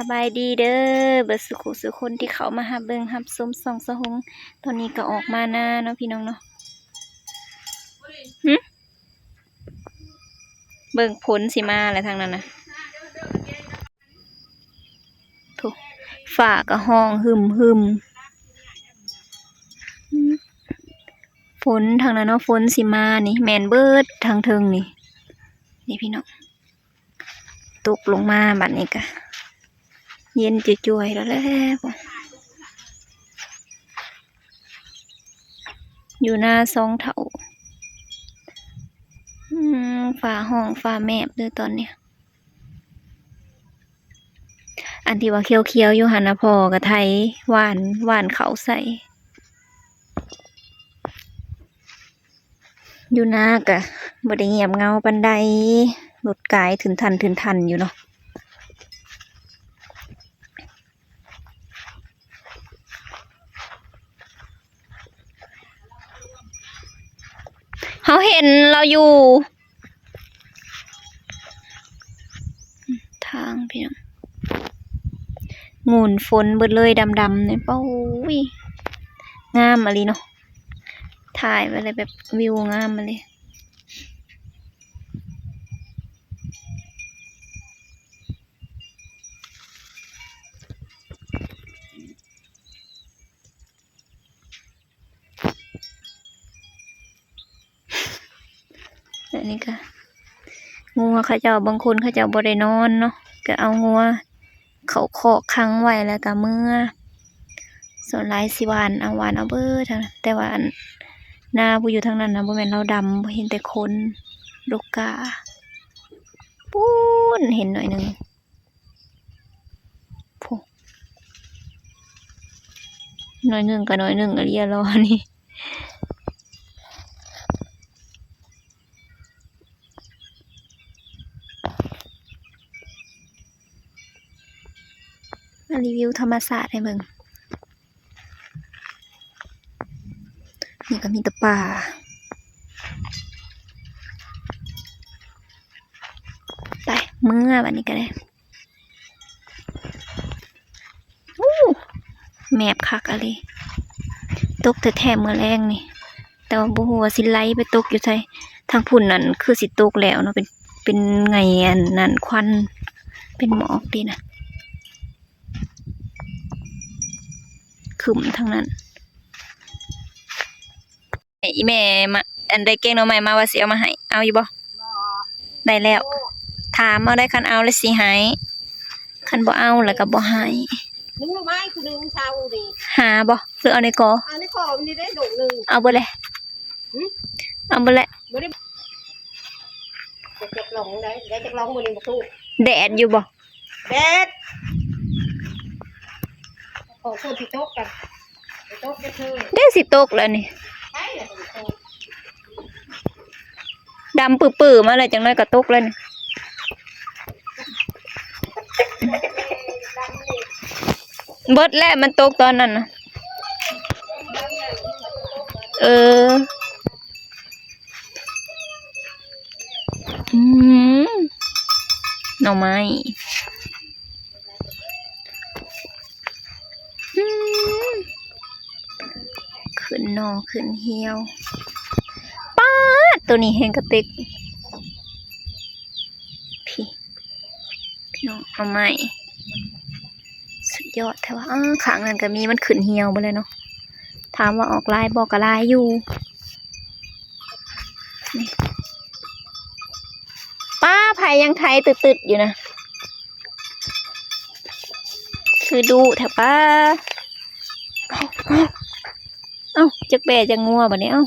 ບາຍດີເດີ ເບິດສູ່ຄູ່ສູ່ຄົນທີ່ເຂົ້າມາຮັບເບິ່ງຮັບຊົມຊ່ອງສາວຫົງ. ຕອນນີ້ກໍອອກມານາເນາະພີ່ນ້ອງເນາະ. ຫຶ? ເບິ່ງ ຝົນຊິມາແລ້ວທາງນັ້ນນະ. ໂທ້ ຟ້າກໍຮ້ອງຫຶມໆ. ອືມ ຝົນທາງນັ້ນເນາະ ຝົນຊິມານີ້ ແມ່ນເບິດທາງເທິງນີ້. ນີ້ພີ່ນ້ອງ ຕົກລົງມາ ບັດນີ້ກະເຢັນຈວຍໆແລ້ວແຫຼະ. ຢູ່ນາສອງເຖົ້າ. ອືມ ຟ້າຮ້ອງຟ້າແມບເດີຕອນນີ້. ອັນທີ່ວ່າຂຽວໆຢູ່ຫັ້ນນະ ພໍ່ກໍໄຖຫວ່ານ ຫວ່ານເຂົ້າໃສ່. ຢູ່ນາກະບໍ່ໄດ້ງຽບເຫງົາປານໃດ ລົດກາຍທຶນທັນໆຢູ່ເນາະ. ເຮົາເຫັນລາວຢູ່ທາງ ພີ່ນ້ອງ ງູນຝົນເບິດເລີຍ ດຳໆນີ້. ໂອ້ຍ ງາມອີ່ຫຼີເນາະ. ຖ່າຍໄວ້ແລ້ວແບບວິວງາມອີ່ຫຼີ. ອັນນີ້ກະງົວເຂົາເຈົ້າ ບາງຄົນເຂົາເຈົ້າບໍ່ໄດ້ນອນເນາະ ກະເອົາງົວເຂົ້າຄອກຂັງໄວ້ ແລ້ວກະເມືອ. ສ່ວນຫຼາຍຊິຫວ່ານເອົາ ຫວ່ານເອົາເບີດ ແຕ່ວ່າອັນນາຜູ້ຢູ່ທາງນັ້ນນະ ບໍ່ແມ່ນລາວດຳ ບໍ່ເຫັນແຕ່ຂົນ ລູກກາ ປູ້ນ ເຫັນໜ້ອຍໜຶ່ງ. ໂອ້ ໜ້ອຍໜຶ່ງກໍໜ້ອຍໜຶ່ງອີ່ຫຼີລະນີ້. ມາຣີວິວທຳມະຊາດໃຫ້ເບິ່ງ. ນີ້ກໍມີແຕ່ປ່າ. ໄປ ເມືອບັດນີ້ກໍໄດ້. ໂອ້ ແມບຄັກອີ່ຫຼີ. ຕົກແທ້ໆມື້ແລງນີ້ ແຕ່ວ່າບໍ່ຮູ້ວ່າຊິໄຫຼໄປຕົກຢູ່ໃສ. ທາງພຸ້ນນັ້ນຄືຊິຕົກແລ້ວເນາະ ເປັນ ເປັນໄງອັນນັ້ນ ຄວັນ ເປັນໝອກເດນະ. ຄຶ້ມທາງນັ້ນ. ອີ່ແມ່ມາ ອັນ ໄດ້ແກງໜໍ່ໄມ້ມາວ່າຊິເອົາມາໃຫ້ ເອົາຢູ່ບໍ່? ບໍ່ ໄດ້ແລ້ວ ໂອ້ ຖາມເອົາໄດ້ ຄັນເອົາແລ້ວຊິໃຫ້ ຄັນບໍ່ເອົາແລ້ວກໍບໍ່ໃຫ້. ໜຶ່ງໜໍ່ໄມ້ຄືໜຶ່ງເຊົ້ານີ້ ຫາບໍ່ ຫຼືເອົາໃນກໍ? ເອົາໃນກໍນີ້ໄດ້ດົງໜຶ່ງ. ເອົາເບິດແຫຼະ. ຫຶ? ເອົາເບິດແຫຼະ. ບໍ່ໄດ້ ຈັກລອງໄດ້ ໄດ້ຈັກລອງມື້ນີ້ບໍ່? ແດດຢູ່ບໍ່? ແດດ ຂອງຝົນຊິຕົກກັນ ບໍ່ຕົກຈັກເທື່ອ. ເດ້ ຊິຕົກແລ້ວນີ້ ໃຊ່ແລ້ວ ດຳປືໆມາແລ້ວ ຈັກໜ້ອຍກໍຕົກແລ້ວນີ້. ເບິດແລ້ວ ມັນຕົກຕອນນັ້ນນະ. ເອີ ອືມ ໜໍ່ໄມ້ ອືມ ຂຶ້ນໜໍ່ຂຶ້ນຮຽວ. ປາດ ໂຕນີ້ແຮງກະເຕັກ ພີ້ ພີ່ນ້ອງ ໜໍ່ໄມ້ ສຸດຍອດແທ້ວ່າ. ອ້າ ຂ້າງນັ້ນກໍມີ ມັນຂຶ້ນຮຽວເບິດແລ້ວເນາະ. ຖາມວ່າອອກຫຼາຍບໍ່? ກໍຫຼາຍຢູ່. ນີ້ ປ້າ ໃຜຍັງໄຖຕຶດໆຢູ່ນະ ຄືດຸແທ້ປ້າ. ເອົ້າ ເອົ້າ ເອົ້າ ຈັກແບ້ຈັກງົວບັດນີ້ ເອົ້າ.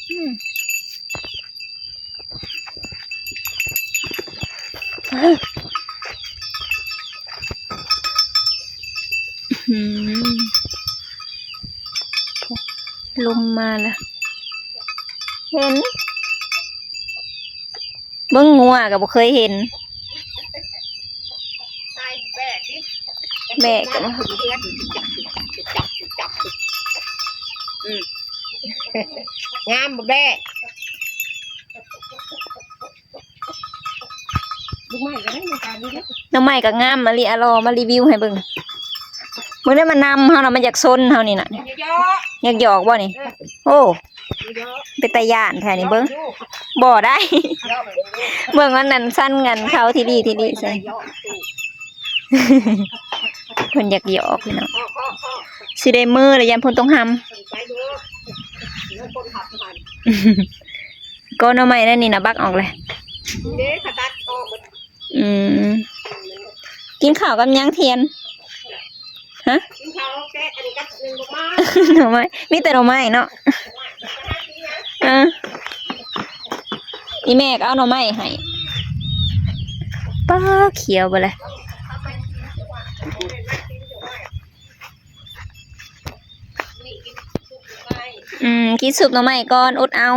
ອືມ ອືມ ລົມມາລະ ເຫັນ ເບິ່ງ ງົວກໍບໍ່ເຄີຍເຫັນ. ແບກ ອືມ ງາມບໍ່ແບກ? ໜໍ່ໄມ້ກໍງາມມະລິ ອາລໍ ມາຣີວິວໃຫ້ເບິ່ງ. ເບິ່ງເດີ ມານຳເຮົານະ ມັນຢາກຊົນເຮົານີ້ນະ. ຢາກຢອກບໍ່ນີ້? ໂອ້ ເປັນຕາຢ້ານແທ້ນີ້ເບິ່ງ. ບໍ່ໄດ້ ເບິ່ງອັນນັ້ນ ຊັ້ນເງິນເຂົາທີ່ດີທີ່ດີໃສ່. ເພິ່ນຢາກຢອກພີ່ນ້ອງ. ຊິໄດ້ມື້ລະ ຢ້ານຝົນຕົກຮຳ. ກໍໜໍ່ໄມ້ນັ້ນນີ້ນະ ບັກອອກແຫຼະ. ອືມ ກິນເຂົ້າກັບຫຍັງທຽນ? ຮະ? ກິນເຂົ້າແກະອັນນີ້ກັບໜຶ່ງບໍ່ມາ. ໜໍ່ໄມ້ ມີແຕ່ໜໍ່ໄມ້ເນາະ. ເອີ ອີແມ່ກໍເອົາໜໍ່ໄມ້ໃຫ້. ປ້າ ຂຽວເບິດແລ້ວ. ອືມ ກິນຊຸບໜໍ່ໄມ້ກ່ອນ ອົດເອົາ.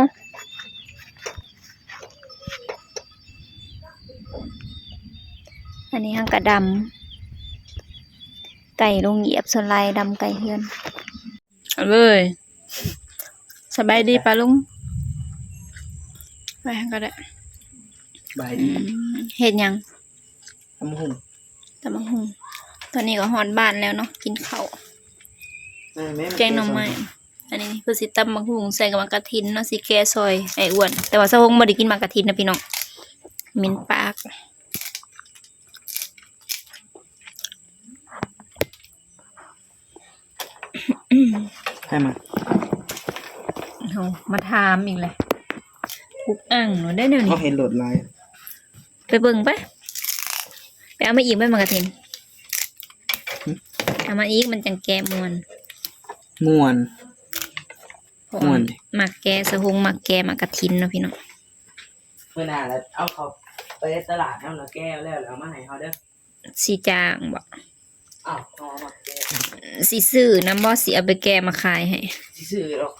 ອັນນີ້ເຮົາກະດຳໄກ່ລົງຢຽບ ສ່ວນຫຼາຍດຳໄກ່ເຮືອນ. ເອົາເລີຍ. ສະບາຍດີປ້າລຸງ. ໄປຫັ້ນກໍໄດ້. ສະບາຍດີ. ອືມ ເຮັດຫຍັງ? ຕຳບັກຫຸ່ງ ຕຳບັກຫຸ່ງ. ຕອນນີ້ກໍຮອດບ້ານແລ້ວເນາະ ກິນເຂົ້າ. ເອີ ແກງໜໍ່ໄມ້. ອັນນີ້ເພິ່ນຊິຕຳບັກຫຸ່ງໃສ່ກັບໝາກກະທິນເນາະ ຊິແກ່ຊ່ອຍໄອ້ອ້ວນ. ແຕ່ວ່າສາວຫົງບໍ່ໄດ້ກິນໝາກກະທິນນະພີ່ນ້ອງ ເໝັນປາກ. ໃຜມາ? ເຮົາມາຖາມອີກແຫຼະ. ອຸກອັ່ງເນາະ ໄດ້ແນວນີ້. ເຮົາເຫັນໂລດຫຼາຍ. ໄປເບິ່ງໄປ. ໄປເອົາມາອີກໄປ ໝາກກະທິນ. ຫຶ? ເອົາມາອີກ ມັນຈັ່ງແກະມ່ວນ. ມ່ວນ. ມ່ວນ. ມັກແກະ ສາວຫົງມັກແກະໝາກກະທິນເນາະພີ່ນ້ອງ. ມື້ໜ້າລະເອົາເຂົ້າໄປຕະຫຼາດນຳ ລະແກະແລ້ວ ລະເອົາມາໃຫ້ເຮົາເດີ. ຊິຈ້າງບໍ? ອ້າວ ເຮົາເອົາມາແກະ. ຊິຊື້ນຳບໍ? ຊິເອົາໄປແກະມາຂາຍໃຫ້. ຊິຊື້ດອກ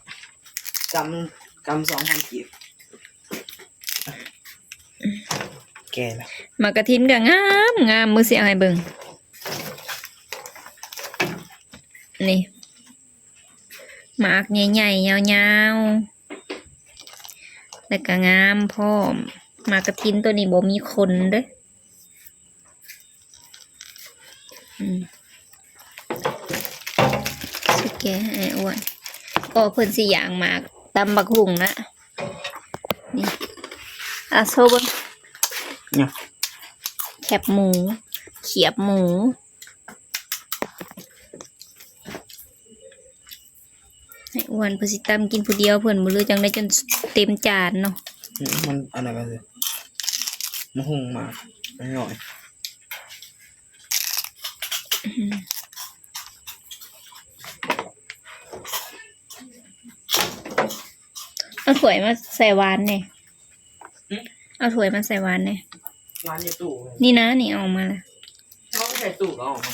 ກຳ ກຳສອງພັນກີບ. ແກະລະ ໝາກກະທິນກໍງາມ ງາມ ມື້ຊິເອົາໃຫ້ເບິ່ງ. ນີ້ ໝາກໃຫຍ່ໆ ຍາວໆ ແລ້ວກໍງາມພ້ອມ. ໝາກກະທິນໂຕນີ້ບໍ່ມີຂົນເດ້. ອືມ ຊິແກະໃຫ້ອ້ວນ ກໍເພິ່ນຊິຢາງໝາກຕຳບັກຫຸ່ງນະ. ນີ້ ອ່ະ ໂຊເບິ່ງ. ຫຍັງ? ແຄບໝູ ຂຽບໝູ. ໃຫ້ອ້ວນ ເພິ່ນຊິຕຳກິນຜູ້ດຽວ ເພິ່ນບໍ່ເຫຼືອຈັ່ງໃດ ຈົນເຕັມຈານເນາະ. ອືມ ມັນອັນນັ້ນກໍຄືໝາກຫຸ່ງໝາກນ້ອຍ. ອືມ ເອົາຖ້ວຍມາໃສ່ຫວານແດ່. ຫຶ? ເອົາຖ້ວຍມາໃສ່ຫວານແດ່. ຫວານຢູ່ຕູ້. ນີ້ນະ ນີ້ເອົາອອກມາລະ. ເອົາໃສ່ຕູ້ກໍເອົາອອກມາ.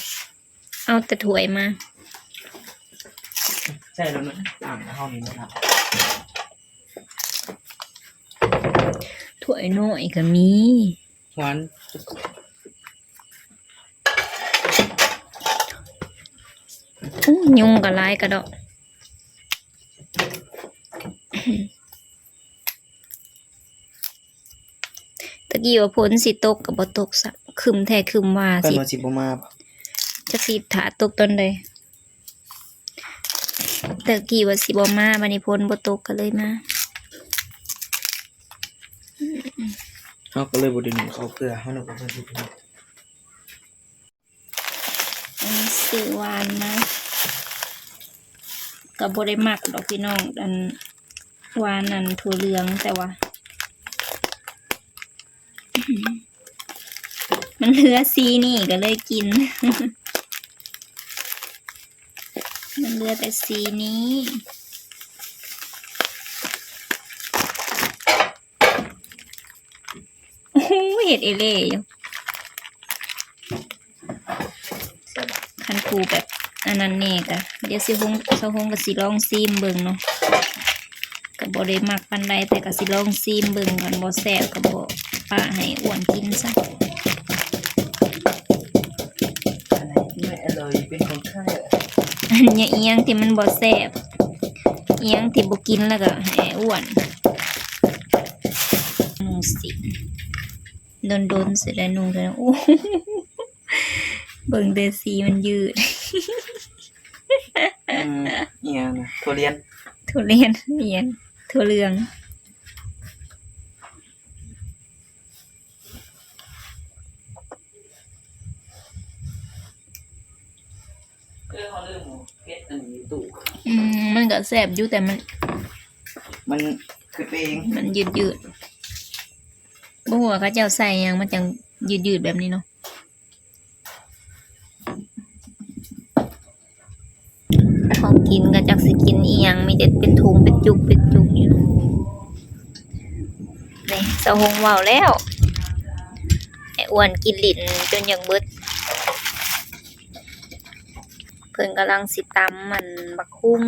ເອົາແຕ່ຖ້ວຍມາ. ໃສ່ແລ້ວນະ ອ່ານເຮົານີ້ນະ. ຖ້ວຍນ້ອຍກໍມີ. ຫວານ. ໂອ້ ຍຸງກໍຫຼາຍກະດອກ. ຕະກີ້ວ່າຝົນຊິຕົກກໍບໍ່ຕົກຊ້ຳ ຄຶ້ມແທ້ຄຶ້ມວ່າ. ເພິ່ນວ່າຊິບໍ່ມາບໍ? ຈັກຊິຖ້າຕົກຕອນໃດ. ຕະກີ້ວ່າຊິບໍ່ມາ ບາດນີ້ຝົນບໍ່ຕົກກໍເລີຍມາ. ເຮົາກໍເລີຍບໍ່ໄດ້ໜຸ່ງເຂົ້າເພື່ອ ເຮົານຶກວ່າເພິ່ນຊິມາ. ອັນນີ້ຊື້ຫວານມາ ກໍບໍ່ໄດ້ມັກດອກພີ່ນ້ອງ ອັນຫວານອັນຖົ່ວເຫຼືອງ ແຕ່ວ່າ ມັນເຫຼືອສີນີ້ກໍເລີຍກິນ ມັນເຫຼືອແຕ່ສີນີ້. ໂອ້ໂຫ ເຮັດເອເລ່ຢູ່. ຄັນຜູ້ແບບອັນນັ້ນແດ່ກະ ດຽວຊິຫົງ ສາວຫົງກະຊິລອງຊີມເບິ່ງເນາະ. ກະບໍ່ໄດ້ມັກປານໃດ ແຕ່ກະຊິລອງຊີມເບິ່ງ ຄັນບໍ່ແຊບກະບໍ່ປະໃຫ້ອ້ວນກິນຊະ. ອັນໄຫນທີ່ໄມ່ອະລ່ອຍເປັນຂອງຂ້າ. ອັນຫຍັງ ອີ່ຫຍັງທີ່ມັນບໍ່ແຊບ ອີ່ຫຍັງທີ່ບໍ່ກິນແລ້ວກໍໃຫ້ອ້ວນ. ໜູສິນ ດົນໆຊິໄດ້ນຸ່ງເທື່ອ. ໂອ້ ເບິ່ງແຕ່ສີມັນຍືດ. ອືມ ອີຫຍັງນະ? ຖົ່ວລຽນ? ຖົ່ວລຽນ ອີຫຍັງ? ຖົ່ວເຫຼືອງ. ເອີ ເຮົາລືມເຮັດອັນນີ້ຢູ່ຕູ້. ອືມ ມັນກໍແຊບຢູ່ ແຕ່ມັນ ມັນຄືເອງ ມັນຍືດໆ. ບໍ່ຮູ້ວ່າເຂົາເຈົ້າໃສ່ຫຍັງມັນຈັ່ງຍືດໆແບບນີ້ເນາະ. ຂອງກິນກໍຈັກຊິກິນອີ່ຫຍັງ ມີແຕ່ເປັນຖົງເປັນຈຸກເປັນຈຸກຢູ່. ນີ້ ສາວຫົງເວົ້າແລ້ວ ໃຫ້ອ້ວນກິນຫຼິ້ນຈົນຢາກເບິດ. ເພິ່ນກຳລັງຊິຕຳອັນບັກຫຸ່ງ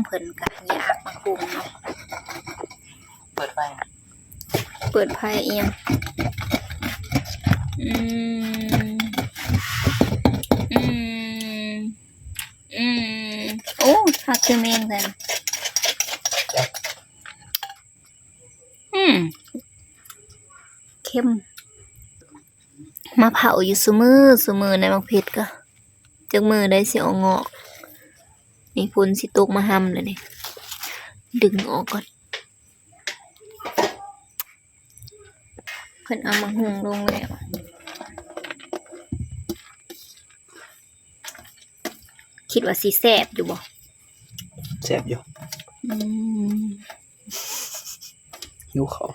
ເພິ່ນກໍຢາກບັກຫຸ່ງເນາະ. ເປີດໄຟ ເປີດໄຟອີ່ຫຍັງ? ອືມ ອືມ ອືມ ໂອ້ ຜັກຄືແມງແທ້. ອືມ ເຄັມ. ມາເຜົາຢູ່ຊຸມື້ ຊຸມື້ໃນໝາກເຜັດກະ ຈັກມື້ໄດ້ຊິອອກງອກ. ນີ້ຝົນຊິຕົກມາຮຳແລ້ວນີ້ ດຶງອອກກ່ອນ. ເພິ່ນເອົາໝາກຫຸ່ງລົງແລ້ວ. ຄິດວ່າຊິແຊບຢູ່ບໍ່? ແຊບຢູ່. ອືມ ຫິວເຂົ້າ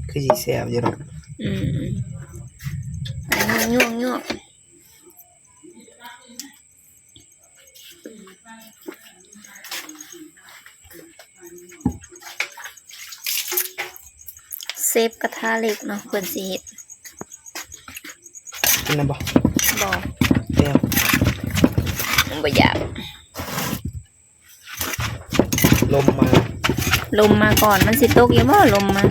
ຄືຊິແຊບຢູ່ດອກ. ອືມ ຍົກໆໆ. ເຊຟກະທະເຫຼັກເນາະ ເພິ່ນຊິເຮັດ. ກິນນຳບໍ່? ບໍ່. ເປັນຫຍັງ? ບໍ່ຢາກ. ລົມມາ ລົມມາກ່ອນ. ມັນຊິຕົກຢູ່ບໍ່ ລົມມາ?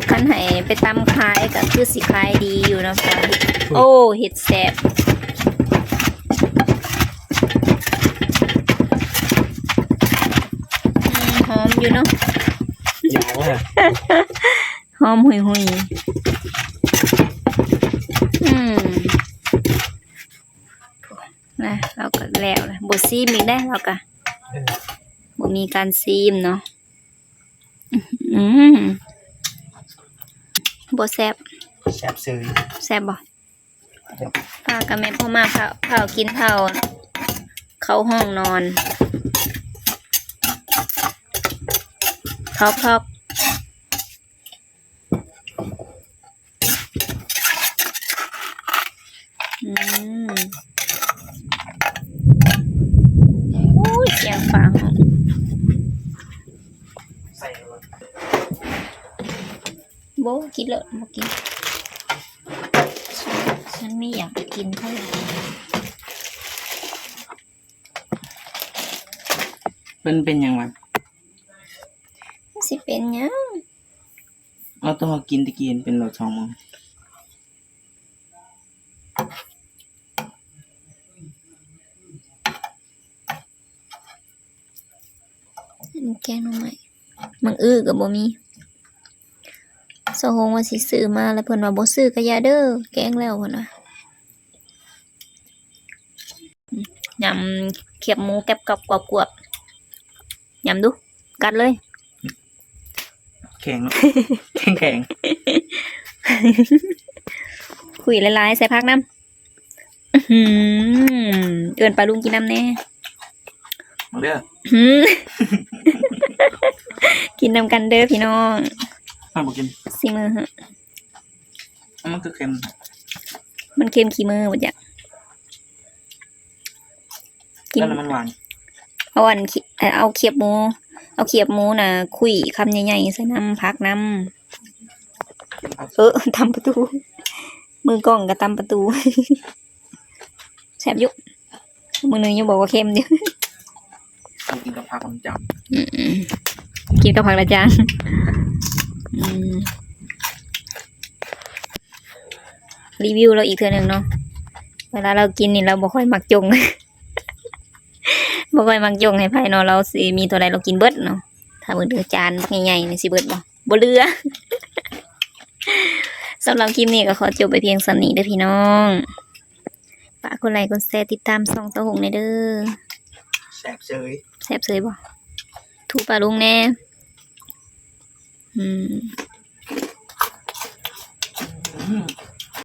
ຄັນໃຫ້ໄປຕຳຂາຍກໍຄືຊິຂາຍດີຢູ່ເນາະ. ໂອ້ ເຮັດແຊບ. ອືມ ຫອມຢູ່ເນາະ. ຢາກວ່າ ຫອມຫຸຍໆ. ອືມ ນະ ລາວກໍແລ້ວລະ ບໍ່ຊີມອີກເດ້ ລາວກໍ ເອີ ບໍ່ມີການຊີມເນາະ. ອືມ ບໍ່ແຊບ. ແຊບເສີຍ. ແຊບບໍ່? ພາກັນແມ່ນພໍ່ມາ ພາ ພາກັນກິນເຂົ້າ ເຂົ້າຫ້ອງນອນ. ທອກໆ. ອືມ ໂອ້ຍ ສຽງຟ້າຮ້ອງ. ບໍ່ກິນເລີຍ ບໍ່ກິນ. ຊັ້ນ ຊັ້ນມີຫຍັງກິນເທົ່າໃດ. ເພິ່ນເປັນຫຍັງວະ? ມັນຊິເປັນຫຍັງ? ເອົາ ແຕ່ເຮົາກິນຕະກີ້ເປັນໂລດສອງໝື່ນ. ອັນນີ້ແກງໜໍ່ໄມ້ ໝາກອຶກໍບໍ່ມີ. ສາວຫົງວ່າຊິຊື້ມາ ແລ້ວເພິ່ນວ່າ ບໍ່ຊື້ກໍຢ່າເດີ ແກງແລ້ວ ເພິ່ນວ່າ. ຍຳຄຽບໝູແກັບກັບກວບໆ ຍຳດູ ກັດເລີຍ. ແຂງເນາະ ແຂງໆ. ຂຸ້ຍຫຼາຍໆ ໃສ່ຜັກນຳ. ອື ເອີ້ນປ້າລຸງກິນນຳແດ່. ມາເດີ. ອື ກິນນຳກັນເດີພີ່ນ້ອງ. ຂ້ອຍບໍ່ກິນ. ຊີມືເຮີ. ມັນຄືເຄັມ. ມັນເຄັມຂີ້ມືບໍ່ຈັກ. ກິນ ແລ້ວມັນຫວານ. ເອົາອັນ ເອົາຄຽບໝູ ເອົາຄຽບໝູນະ ຂຸ້ຍຄຳໃຫຍ່ໆ ໃສ່ນຳ ຜັກນຳ. ເອີ ຕຳປະຕູ ມືກ້ອງກໍຕຳປະຕູ. ແຊບຢູ່. ມື້ໜຶ່ງຍັງບອກວ່າເຄັມຢູ່. ກິນກັບຜັກລະຈັ່ງ. ອືມ ກິນກັບຜັກລະຈັ່ງ. ອືມ ຣີວິວລາວອີກເທື່ອໜຶ່ງເນາະ. ເວລາລາວກິນນີ້ລາວບໍ່ຄ່ອຍມັກຈົ່ງ ບໍ່ຄ່ອຍມັກຈົ່ງໃຫ້ໃຜເນາະ. ລາວຊິມີເທົ່າໃດລາວກິນເບິດເນາະ. ຖ້າເບິ່ງເດີ ຈານບັກໃຫຍ່ໆນີ້ຊິເບິດບໍ່? ບໍ່ເຫຼືອ. ສຳລັບຄລິບນີ້ກໍຂໍຈົບໄວ້ພຽງສ່ຳນີ້ເດີພີ່ນ້ອງ. ຝາກກົດໄລກົດແຊ ຕິດຕາມຊ່ອງສາວຫົງແດ່ເດີ. ແຊບເຊີຍ ແຊບເຊີຍບໍ່? ຖູປາລຸງແດ່. ອືມ.